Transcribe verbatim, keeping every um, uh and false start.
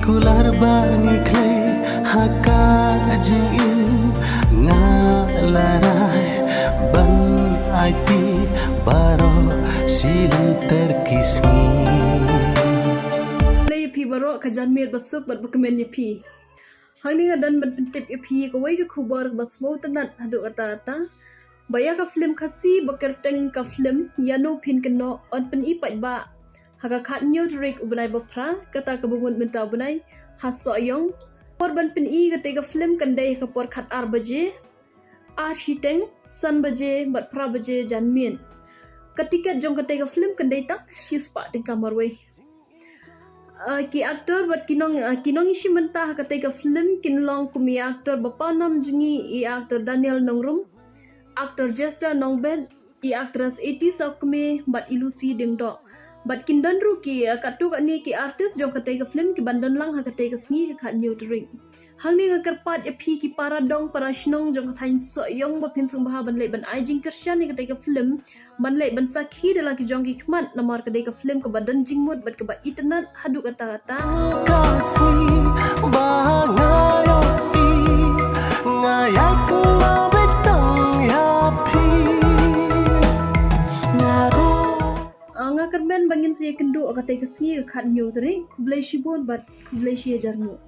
Kular ba ngi khlei ha ka jingim, nga la rai ban aiti baroh shilynter ki sngi. Khublei ïa phi baroh, ka janmiet basuk bad bakmen ïa phi. Hangne nga don ban pyntip ïa phi kawei ka khubor kaba sngewtynnat haduh katta katta. Ba ïa ka film Khasi ba kyrteng ka film Ïano Phin Kynnoh yn pyni paidbah ha ka khathynñiew tarik u bnai ba phra, kata kaba mut mynta u bnai, ha Sohiong. Por ban pyni katei ka film kan dei ha ka por khatar baje, ar shiteng, san baje bad phra baje janmiet. Ka tiket jong katei ka film kan dei tang shispah tyngka marwei. Ah, ki actor bad ki nong, ah, ki nongïashim bynta ha katei ka film kin long kum i actor ba paw nam jong ngi, i actor Daniel Nongrum, actor Jester Nongbet, i actress Eti Sawkmie bad i Lucy Diengdoh. Bad kin don ruh ki, ah, katto katne ki artist jong katei ka film ki ban don lang ha katei ka sngi ka khathynñiew tarik. Hangne nga kyrpad ïa phi ki para dong para shnong jong ka thaiñ Sohiong ba phin sngewbha ban leit ban ai jingkyrshan ïa katei ka film, ban leit ban sakhi da la ki jong ki khmat, namar ka dei ka film kaba don jingmut bad kaba itynnat haduh katta katta. Ka sngi ba nga ïohi, nga ïaid nga beit tang ïa phi. Nga ruh. Ah, nga kyrmen ba ngin sa ïakynduh ha katei ka sngi ka khathynñiew tarik. Khublei shibun bad khublei shi hajar nguh.